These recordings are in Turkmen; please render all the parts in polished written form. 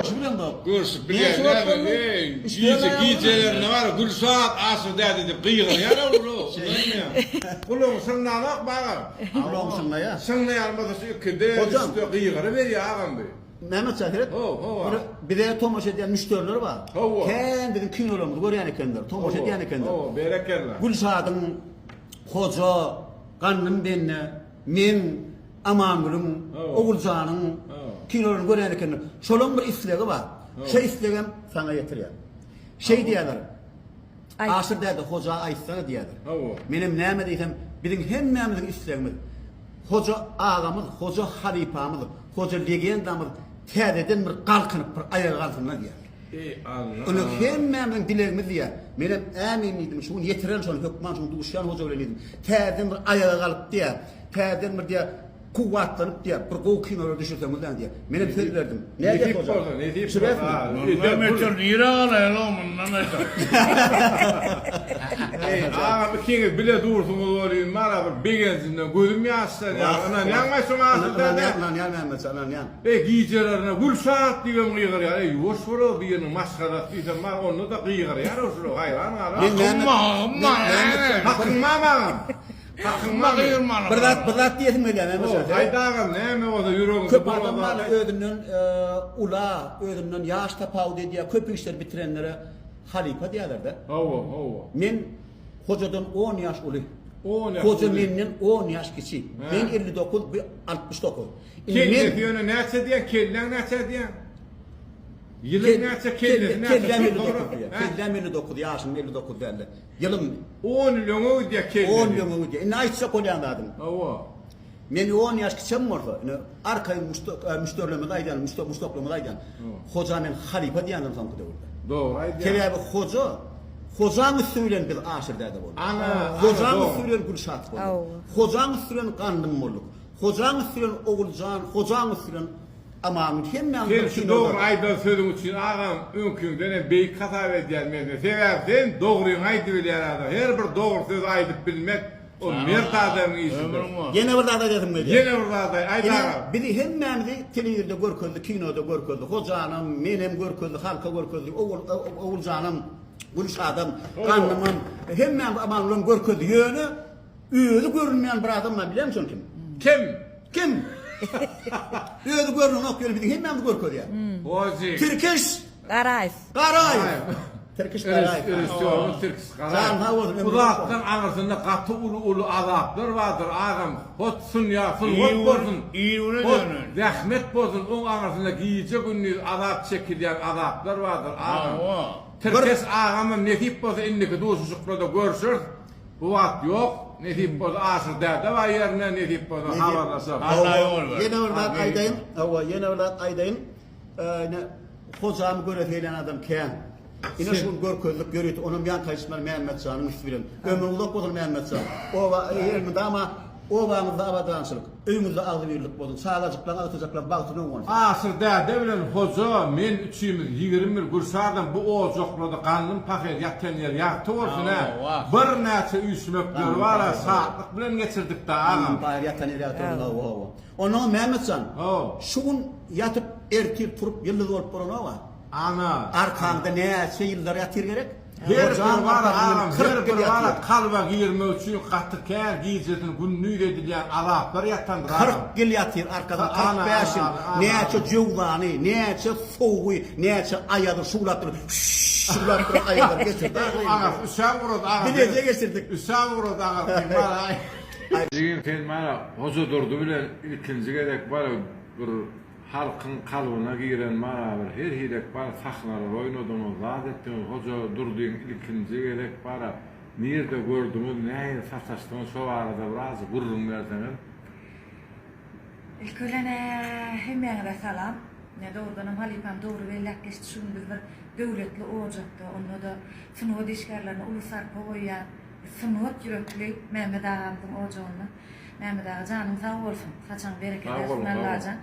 Görşüp bilemzok. Görşüp Näçe bilýän wagt näme? boldy? Eý, Üç gije dört aý boldy. gijelerine bar Gülşat Aşyr däde diýip gygyrýar ogul. Ynanmaýan. Gulagyň şyňlanok bagam. Gulagym şyňlaýar. Şyňlaýan bolsa şu ikide, Hojam. üçde gygyryberýär agam bu. Mehmet jan seret. How, how. Bir bize tomaşa edýän müşderiler bar. Hawa. Kän biziň kinolarymyzy görýän ekenler, tomaşa edýän ekenler. Hawa, berekella. Gülşadyň, Hoja, Gandym bende, meň, Amangülüň, Oguljanyň kinolaryny görýän ekenler. Şolaň bir islegi bar. Şo islegem saňa ýetirýär. Şeý diýýärler. Aşyr däde Hoja aýtsana diýýärler. Menem näme diýsem, biziň hemmämiziň islegimiz Hoja agamyz, Hoja halypamyz, Hoja legendamyz täzeden bir galkynyp bir aýaga galsynlar diýýärler. Eý Alla. Ony hemmämiziň dilegimiz diýýär. Menem ämin diýdim, şu gün ýetirerin şony hökman şu gün duşýan hoja bilen diýdim. Täzeden bir aýaga galyp diýýär. Täzeden bir diýýär, kuwwatlanyp diýýär, bir gowy kinolar düşürseňiz näme diýýär. Menem söz berdim. Nädýär Nesip hoja? bolsa, nesip Düşürýäsmi? bolsa. Mundan beter nirä galaýaly mundan beter. Eý agam ikiňiz bile dursuňyz welin mana bir begenjimden gözüm ýaşlanýar. Ynanýaňmy şoňa Aşyr däde? Ynanýan, ynanýan Mämmetjan, ynanýan. Eý, gijelerine Gülşat diýibem gygyrýar. Eý, ýuwaş bol-ow, biriniň maşgalasy diýsem bar, onda-da gygyrýar-ow şular, haýran galarsyň. Men näme- Hymma, hymma, Hakyň barmy agam? Hakyň barmy? Gygyrmaly. Bir zat, bir zat diýesim gelýär, näme Ho, şa? aýt agam, näme bolsa ýüregiňde Köp bolan adam zat bar, aýt. özünden ula, özünden ýaş tapawut edýär, köp işler bitirenlere halypa diýýärler-de. Hawa, hawa. Men Hojadan on ýaş uly. On ýaş Hoja uly. menden on ýaş kiçi. Hä. Men 59, bu 69. Indi men Kellesi ýöne näçe diýýäň, kelläň näçe diýýäň? Ýylyň näçe, kellesi näçe? Kelläm 59 diýýär. Hä? Kelläm 59, ýaşym 59 däldi. Ýylym On ýyl öňe gidýär kellesi. On ýyl öňe gidýär. Indi aýtjak bolýan zadym. Hawa. Men on ýaş kiçem bolsa, indi arkaýyn müşderilerimize aýdýan, muşdaklarymyza aýdýan. Hoja men halypa diýendim soňky döwürde. Dogry aýdýaň. Sebäbi hoja, hojaň üsti bilen biz Aşyr däde bolduk. Ana, Hojaň üsti bilen Gülşat bolduk. Hojaň üsti bilen Gandym bolduk. Hojaň üsti bilen Oguljan, Hojaň üsti bilen Amangül hemmämiz Sen bir şu kinoda. dogry aýdan sözüň üçin agam öňkiňden hem beýik hasap edýän men seni. Sebäbi sen dogryňy aýdybilýän adam. Her bir dogry sözi aýdyp bilmek ol mert adamyň işidir. Ýene bir zat aýdasym gelýär. Ýene bir zat aý, aýt Ine, agam. bizi hemmämizi telewizorda görkezdi, kinoda görkezdi. Hojanam, menem görkezdi, halka görkezdi. Ogul, Oguljanam, Gülşadam, Gandymam, hemmämizi Amangülam görkezdi. Ýöne Özi görünmeýän bir adam bar bilýäňmi şony kim? Kim? Kim? Özi görünenok ýöne biziň hemmämizi görkezýär. Hoji. Tirkiş Garaýew. Garaýew. Tirkiş Garaýew. Režissýorymyz Tirkiş Garaýew. Janyň sag bolsun Bu ömrüň zatlaryň aňyrsynda gaty uly uly azaplar bardyr agam. Hot sunýa sungat bolsun. Hot zähmet bolsun oň aňyrsynda gije gündiz azap çekilýän azaplar bardyr agam. Tirkeş agamam nesip bolsa indiki duşuşyklarda görşeris. Bu wagt ýok, nesip bolsa Aşyr däde bar ýerinde, nesip bolsa habarlaşarys. Alla ýol bersin. Ýene bir zat aýdaýyn, hawa, ýene bir zat aýdaýyn. Ine, Hojamy göresi gelýän adam kän. Ine şu gün görkezdik ýörite, onam ýaňky aýdyşym ýaly Mämmet janyň üsti bilen. Ömrüň uzak bolsun Mämmet jan. Oba elmydama obaňyzda abadançylyk, öýüňizde agzybirlik bolsun, çagajyklaň, agtyjaklaň bagty öň bolsun. Aşyr däde bilen Hoja, men üçimiz 21 Gürşadam bu ojaklarda gandym pahyr ýatan ýeri ýagty bolsun hä. Birnäçe üýşmekleri bar-a şatlyk bilen geçirdik-dä agam. Gandym pahyr ýatan ýeri ýagty bolsun hawa hawa. Onnoňam Mämmet jan, şu gün ýatyp ertir turup ýyldyz bolup bolanok-a. Ana. Arkaňda näçe ýyllar ýatyr gerek? Her bir bar agam her bir bar kalba girmek üçin gaty kän gijesini gündiz edilýän azaplar ýatandyr agam. 40 ýyl ýatyr arkada 45 ýyl näçe jöwzany näçe sowugy näçe aýazy şuwlap duran şuwlap duran aýazlary geçirdi agam. Agasy üşäp ugrady agam. Bileje geçirdik. Üşäp ugrady agasy bar. Jigim sen mana Hojadurdy bilen ilkinji gezek bar bir Halkyň kalbyna giren barabir her hilek bar sahnalar oýnadyňyz zat etdiňiz Hoja Durdyň ilkinji gezek bara nirde gördüňiz nähili sataşdyňyz şo barada birazjyk gürrüň berseňiz. Ilki bilen hemmäňize salam. Ine dogrudanam halypam dogry belläp geçdi şu gün biz bir döwletli ojakda onda-da sungat işgärlerine uly sarpa goýýan sungat ýürekli Mämmet agamyzyň ojagynda Mämmet aga janyň sag bolsun, saçaň bereket bersin Allajan.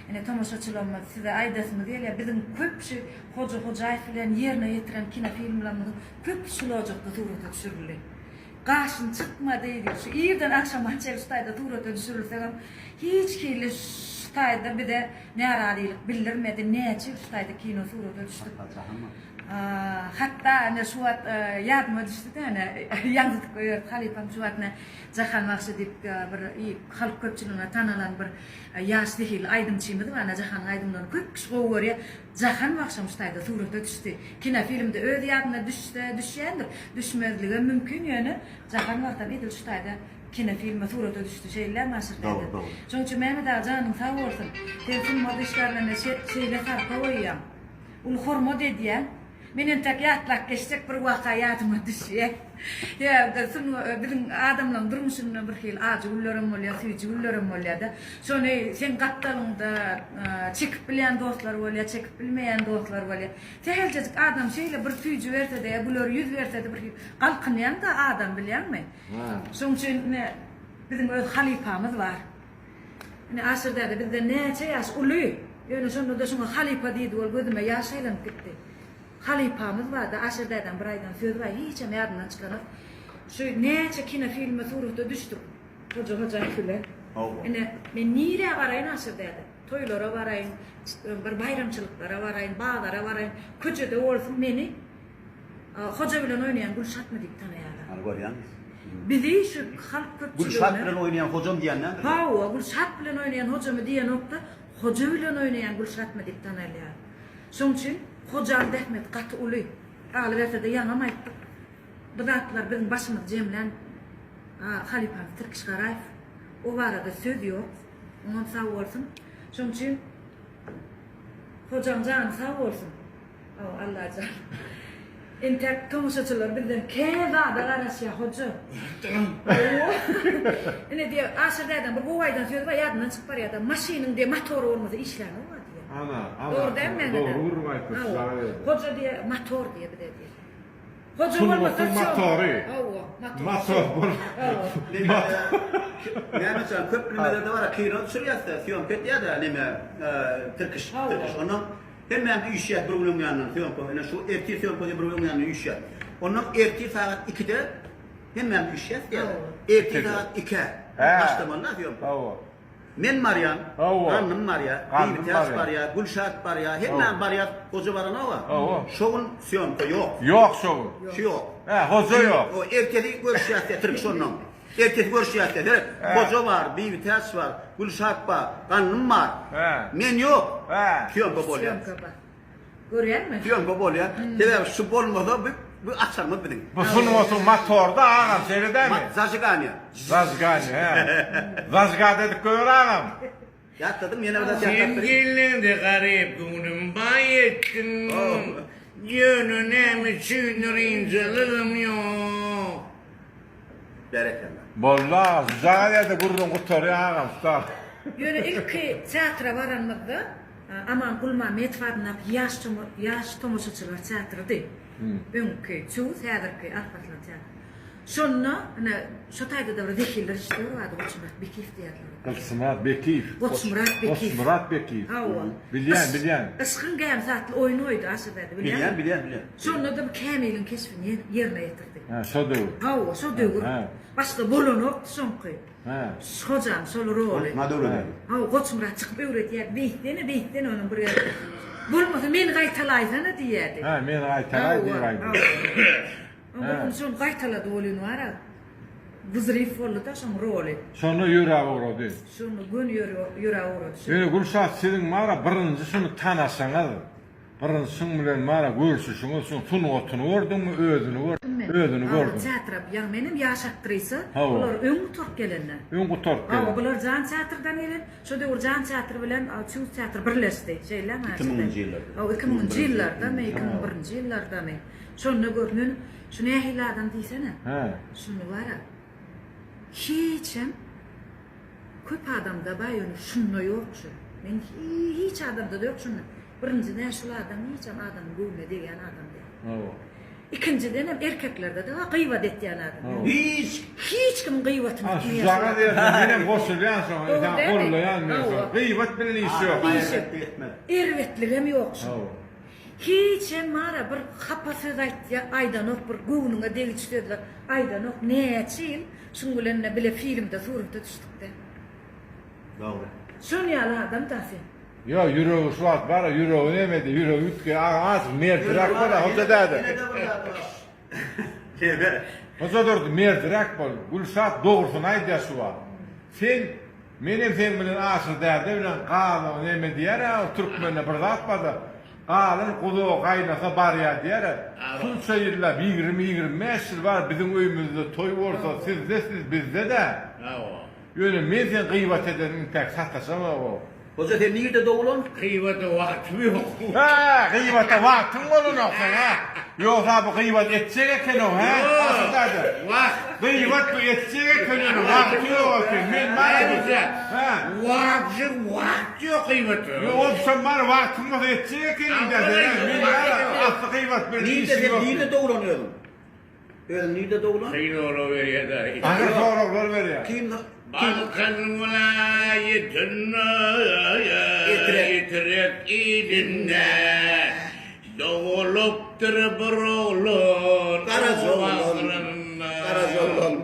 Ine tomaşaçylarymyz size aýdasymyz gelýär biziň köp şu Hoja Hojaýew bilen ýerine ýetiren kinofilmlerimiziň köpüsi şul ojakda surata düşürildi. Gaşyny çytmady diýip, şu irden agşama çenli şu taýda surata düşürilsegem, hiç hili şu taýda bize närazylyk bildirmedi. Näçe ýyl şu taýda kino surata düşdük. Hatda ine şu wagt ýadyma düşdi-de ine ýaňzydyp goýberdi halypam şu wagt ine Jahan bagşy diýip bir halk köpçüligine tanalan bir ýaş zehinli aýdymçymyz bar ine Jahanyň aýdymlaryny köp kişi gowy görýär. Jahan bagşam şu taýda surata düşdi. Kinofilmde öz ýadyna düşse düşýändir, düşmezligem mümkin ýöne Jahan wagtam edil şu taýda kinofilme surata düşdi şeýle Aşyr däde. Dogry dogry. Şonuň üçin Mehmet aga janyň sag bolsun. Sen sungat işgärlerine şeýle sarpa goýýaň. Uly hormat edýäň. Men entek ýatlap geçjek bir waka ýadyma düşýär. Sebäbi biziň adamlaryň durmuşynda bir hili ajy günlerem bolýar, süýji günlerem bolýar-da. Şony seň gapdalyňda çekip bilýän dostlar bolýar, çekip bilmeýän dostlar bolýar. Sähelçejik adam şeýle bir süýji berse-de ýa güler ýüz berse-de bir hili galkynýaň-da adam bilýäňmi? Şonuň üçin ine biziň öz halypamyz bar. Ine Aşyr däde bizden näçe ýaş uly, ýöne şonda-da şuňa halypa diýdi ol gözüme ýaş aýlanyp gitdi. Halypamyz bardy, Aşyr dädäň bir aýdan sözi bar, hiçem ýadymdan çykanok. Şu näçe kinofilme surata düşdük Hoja Hojaýew bilen. Ine men nirä baraýyn Aşyr däde, toýlara baraýyn, bir baýramçylyklara baraýyn, bazara baraýyn, köçede bolsun meni Hoja bilen oýnaýan Gülşatmy diýip tanaýarlar. Hany görýäňmi? Bizi şu halk köpçüligine. Gülşat bilen oýnaýan hojam diýen näme? Hawa, Gülşat bilen oýnaýan hojamy diýenokda, Hoja bilen oýnaýan Gülşatmy diýip tanalýar. Şoň üçin Hojaň zähmeti gaty uly. Galyberse-de ýaňam aýtdyk. Bu zatlar biziň başymyzy jemlän halypamyz Tirkiş Garaýew. O barada söz ýok. Oňam sag bolsun. Şoň üçin Hojaň jany sag bolsun. Hawa Allajan. Entäk tomaşaçylar bizden kän zada garaşýar hoja. Ine diýýär, Aşyr dädäň bir gowy aýdan sözi bar, ýadymdan çykyp barýar-da, maşynyň diýýär motory bolmasa işlänok-a diýýär. Ana, ana. Dogry dälmi Mehmet Dogry aga? gürrüň aýtdy, Hawa. çaga berdi. Hoja diýýär, motor diýýär bize diýýär. Hoja Sungatyň bolmasa wsýo. motory. Hawa, motor. Motor bol. Hawa. Näme üçin köp nimelerde bar, kino düşürýäs-de, sýomka edýär-de neme, tirkiş, tirkiş. Ondan Hemmämiz üýşýäs bir gün öň ýanyndan sýomka, ine şu ertir sýomka diýip bir gün öň ýanyndan üýşýäs. Ondan ertir sagat ikide hemmämiz üýşýäs diýýärler. Ertir sagat ikä başlamaly-da sýomka. Men barýan, Gandym barýar, Bibitäç barýar, Gülşat barýar, hemmämiz barýas, Hoja baranok-a. Şo gün sýomka ýok. Ýok şo gün. Şu ýok. Hä, Hoja ýok. Ertesi görüşýäs diýýär, tirkiş ondan. Ertesi görüşýäs diýýär. Seret, Hoja bar, Bibitäç bar, Gülşat bar, Gandym bar. Men ýok. Sýomka bolýar. Sýomka bar. Görýäňmi? Sýomka bolýar. Sebäbi şu bolmasa bu bu açarymyz biziň. Bu sungatyň motorda agam, şeýle dälmi? Zažiganiýa. Zažiganiýa, hä. Zažgada edip goýber agam. Ýatladym, ýene bir zat ýatlap Sen bereyim. gelende garyp göwnüm baý etdiň. Ýöne näme üçindir ynjalygym ýok. Berekella. Boldy agam, şujagaz ýerde gürrüň gutarýar agam, sag. Ýöne ilki teatra baranymyzda Aman Gulmammedow adyndaky ýaş ýaş tomaşaçylar teatrydy. Öňki Çüwüs, häzirki Alparslan teatry. Şonda ine şo taýda-da bir zehinli režissýor bardy, Goçmyrat Bekiýew diýerdiler. Gylyçmyrat Bekiýew. Goçmyrat Bekiýew. Goçmyrat Bekiýew. Hawa. Bilýän, bilýän. Yşkyň gämisi atly oýun goýdy Aşyr däde, bilýäňmi? Bilýän, bilýän, bilýän. Şonda-da bu Kämiliň keşbini ýerine ýetirdi. Hä, şo döwür. Hawa, şo döwür. Hä. Başga bolanokdy şoňky. Hä. Hojam şol roly. Maňa öwredýärdi. Hawa, Goçmyrat çykyp öwredýärdi. Beýtsene, beýtsene onuň bir ýeri. Bolmasa meni gaýtalaýsana diýýärdi. Hä, meni gaýtalaý diýip aýdýar. Hawa, hawa. Şony gaýtalady welin bar-a, Wyzryf boldy-da şoň roly. Şonda ýöräp ugrady. Şonda göni ýöräp ugrady. Ýöne Gülşat siziň bar-a birinji şuny tanaşyňyz. Birinji şuň bilen bar-a görüşişiňiz, şuň sungatyny gördüňmi, özüni gördüňmi? Özüni gördüm. Teatra, ýagny menem ýaş aktrisa, Hawa. bular öň gutaryp gelenler. Öň gutaryp gelen. Hawa, bular Jan teatrdan gelen. Şo döwür Jan teatry bilen Çüwüs teatry birleşdi. Şeýlemi? Iki müňünji ýyllarda. Hawa, iki müňünji ýyllardamy, 2001-nji ýyllardamy. Şonda gör, men şu nähili adam diýsene. Hä. Şuny bar-a, hiçem Köp adamda bar ýöne şunda ýok şu. Men hiç adamda-da ýok şunda. Birinjiden şul adam hiçem adamyň göwnüne degýän adam däl. Hawa. Ikinjidenem erkeklerde-de bar gybat etýän adam. Hawa. Hiç. Hiç kimiň gybatyny Ha etmeýän şujagaz şul ýerde adam. menem goşulýan şoňa Dogry sen dälmi? gollaýan men şony. Hawa. Gybat bilen iş ýok. Iş ýok. Etmez. Erbetligem ýok şuň. Hawa. Hiçem bara bir hapa söz aýtýa aýdanok bir göwnüňe degiji sözler aýdanok näçe ýyl şuň bilen bile filmde surata düşdükde. Dogry. Şon ýaly adam da sen. Ýok ýüregi şu wagt bara ýüregi nemedi ýüregi üýtge aga azjyk merdiräk bol hoja däde. Hoja Durdy merdiräk bol Gülşat dogrusyny aýdýar şu wagt. Sen menem seň bilen Aşyr däde bilen galyň neme diýer a türkmende bir zat barda galyň guzagy gaýnasa barýar diýer a şunça ýyllap 20 25 ýyl bar biziň öýümizde toý bolsa sizde siz bizde dä. Ýöne men sen gybat edeniň intäk sataşamok. Hoja sen nirde doglan? Gybata wagtym ýok. Hä, gybata wagtyň bolanok seň hä? Ýogsa bu gybat etjek ekenow hä? Asyl däde. Wah. Gybat bu etjek eken ýöne wagty ýok eken. Men bar Näme? Hä. Wagty wagt ýok gybata. Ýok obşam bar wagtyň bolsa etjek ekeniň däde. Men bar asly gybat bilen Nirde işim sen ýok. nirde doglan özüň? Özüň nirde doglan? Kyn sorag berýär daýy. Agyr soraglar berýär. Kyn Balkan welaýatynda Etrek. Etrek ilinde dogulypdyr bir oglan. Garaja oglan. Garaja oglan.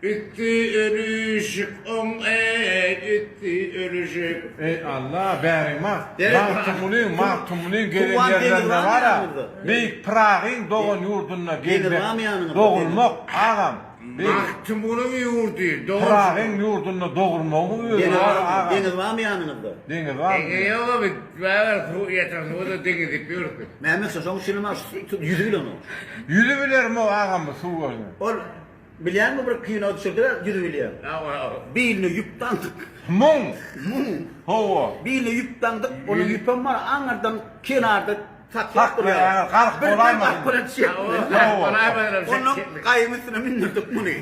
Üsti ölüşik oň eý üsti ölüşik. Eý Alla bäriň mak Derek Magtymgulyň Magtymgulyň gelen Tuwan deňiz ýerlerinde barmy bara ýanyňyzda? Beýik Pyragyň dogan ýurdunda Deňiz gezmek barmy ýanyňyzda? dogulmak agam Beýik Magtymgulyň ýurdy dogulşy. Pyragyň ýurdunda dogulmagyň özi Deňiz bar barmy? agam Deňiz barmy ýanyňyzda? Deňiz barmy? Deňiz ýok biz bäber suw ýatan suwda deňiz diýip ýörüs biz. Mehmet şoň üçinem ýüzi bilenok. Ýüzi bilermi agam bu suw görse. Ol Bilýäňmi bir kino düşürdiler ýüzi bilýän. Biline ýüp daňdyk. Muň. Muň. Hawa. Biline ýüp daňdyk, onuň ýüpem bar, aňyrdan kenarda saklap durýar. Gark bolaýmasyn. Onuň gaýyň üstüne mündürdik muny.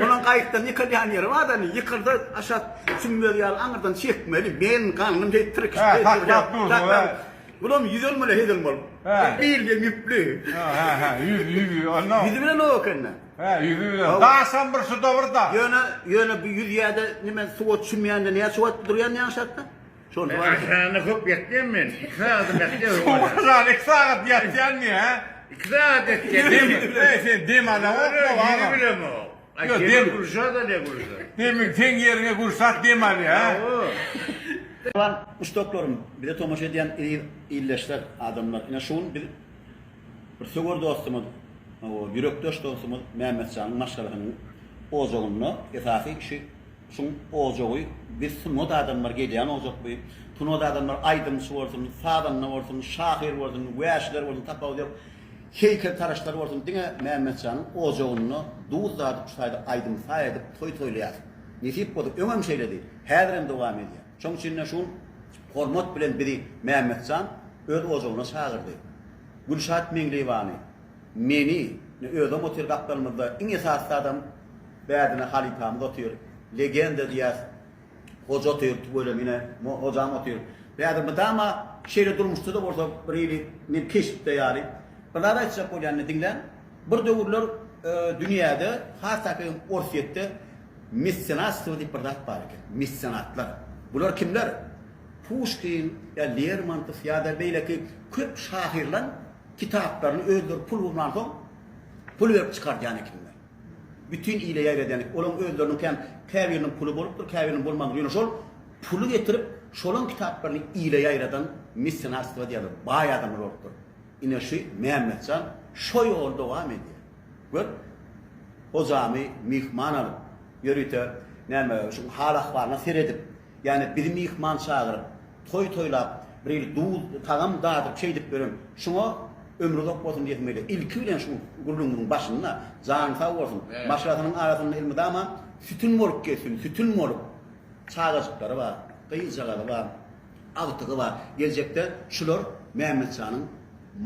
Onuň gaýykdan ýykylýan ýeri bar-da, ýykylsa aşak çümmez ýaly aňyrdan çekmeli. Men gandym şeýdip tirkişip. Saklap dursun. Bulam ýüzen bile hezil bolup. Hä. Bilgem ýüpli. Hä, hä, hä, ýüz, ýüz, onda. Ýüzi bilen o ekende. Hä, ýüzi bilen. Daşam bir şu da bir da. Ýöne, ýöne bu ýüzýäde nime suwa çümýände näçe wagt durýan ýaňşatda? Şonda bar. Aşagynda köp ýatýan men. Iki sagadym ýatýan. Suwa jan iki sagat ýatýan diýä, hä? Iki sagat ýatýan. Dem, eý, sen dem alaňokmy, Ýüzi agam? bilemok. Aý, Ýok, dem dem. Gülşat alýa Gülşat. Demiň seň ýeriňe Gülşat dem alýa, hä? Hawa. Mähriban muşdaklarym, bize tomaşa edýän eziz ildeşler, adamlar, ine şu gün biz bir söwer dostumyz, hawa, ýürekdeş dostumyz Mämmetjanyň maşgalasynyň ojagynda, esasy şu şuň ojagy biz sungat adamlar gelýän ojak bu. Sungat adamlar aýdymçy bolsun, sazanda bolsun, şahyr bolsun, wäşiler bolsun tapawudy ýok. Heýkeltaraşlar bolsun diňe Mämmetjanyň ojagynda duz dadyp şu taýda aýdym-saz edip toý toýlaýas. Nesip bolsa öňem şeýledi, häzirem dowam edýär. Şoň üçin-de şu gün hormat bilen bizi Mämmetjan öz ojagyna çagyrdy. Gülşat Meňliýewany, meni, ine özem otyr gapdalymyzda, iň esasy zadam bärdine halypamyz otyr, legenda diýýäs. Hoja otyr, tüweleme ine, hojam otyr. Häzir mydama şeýle durmuşda-da bolsa bir hili men keşpde ýaly. Bir zat aýtjak bolýan indi diňläň. Bir döwürler dünýäde, has takygy Orsýetde metsenatstwo diýip bir zat bar eken. Metsenatlar. Bular kimler? Puşkin ýa Lermontow ýa-da beýleki köp şahyrlaň kitaplaryny özleri pul gurnansoň pul berip çykardýan ekenler. Bütin ile ýaýradýan eken. Olaň özleriniň käm käbiriniň puly bolupdyr, käbiriniň bolmandyr. Ýöne şol puly getirip, şolaň kitaplaryny ile ýaýradan mesenatstwo diýýärler, baý adamlar bolupdyr. Ine şu Mämmetjan şo ýoly dowam edýär. Gör, hojamy myhman alyp, ýörite näme şuň hal-ahwalyna seredip, ýagny bizi myhman çagyryp, Toý toýlap, bir hili duz, tagam dadyp şeýdip ýören. Şuňa ömri uzak bolsun diýesim gelýär. Ilki bilen şu gürrüňimiziň başynda jany sag bolsun, maşgalasynyň arasynda elmydama sütün bolup gezsin, sütün bolup. Çagajyklary bar, gyzjagazy bar, agtygy bar. Geljekde şular Mämmetjanyň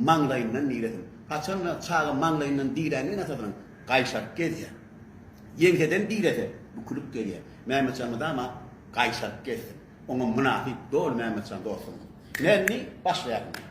maňlaýyndan diresin. Haçan-da çaga maňlaýyndan dirände ene-atasynyň gaýşaryp gezýär. Ýeňseden direse, bükülip gezýär. Mämmetjan mydama gaýşaryp gezsin. Oňa mynasyp doly Mämmetjan dostum. Ine indi başlaýaryn.